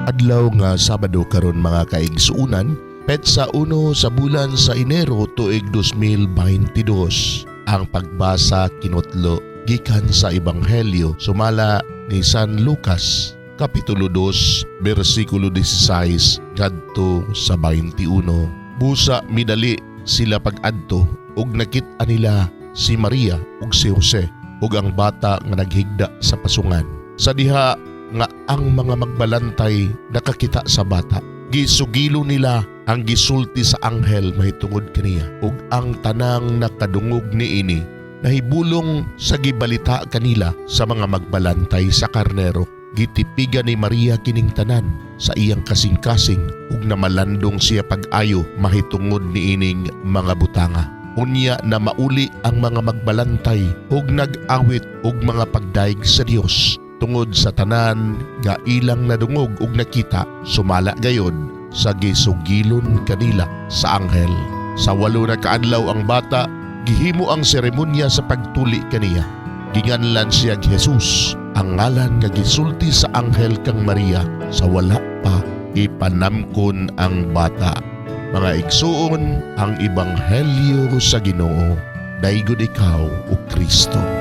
Adlaw nga Sabado karon, mga kaigsuunan, petsa 1 sa bulan sa Enero tuig 2022. Ang pagbasa kinutlo gikan sa Ebanghelyo sumala ni San Lucas, Kapitulo 2, bersikulo 16 ngadto sa 21. Busa midali sila pag-adto ug nakit-a nila si Maria ug si Jose ug ang bata nga naghigda sa pasungan. Sa diha nga ang mga magbalantay nakakita sa bata, gisugilo nila ang gisulti sa anghel mahitungod kaniya, ug ang tanang nakadungog niini nahibulong sa gibalita kanila sa mga magbalantay sa karnero. Gitipigan ni Maria kining tanan sa iyang kasing-kasing ug namalandong siya pag-ayo mahitungod niining mga butanga. Unya na mauli ang mga magbalantay ug nag-awit og mga pagdayeg sa Dios tungod sa tanan nga ilang nadungog ug nakita sumala gayod sa gisugilon kanila sa anghel. Sa 8 na kaadlaw ang bata, gihimo ang seremonya sa pagtuli kaniya. Ginganlan siya Jesus, ang ngalan nga gisulti sa anghel kang Maria sa wala pa ipanamkon ang bata. Mga igsuon, ang ebanghelyo sa Ginoo. Daygon ikaw, o Kristo.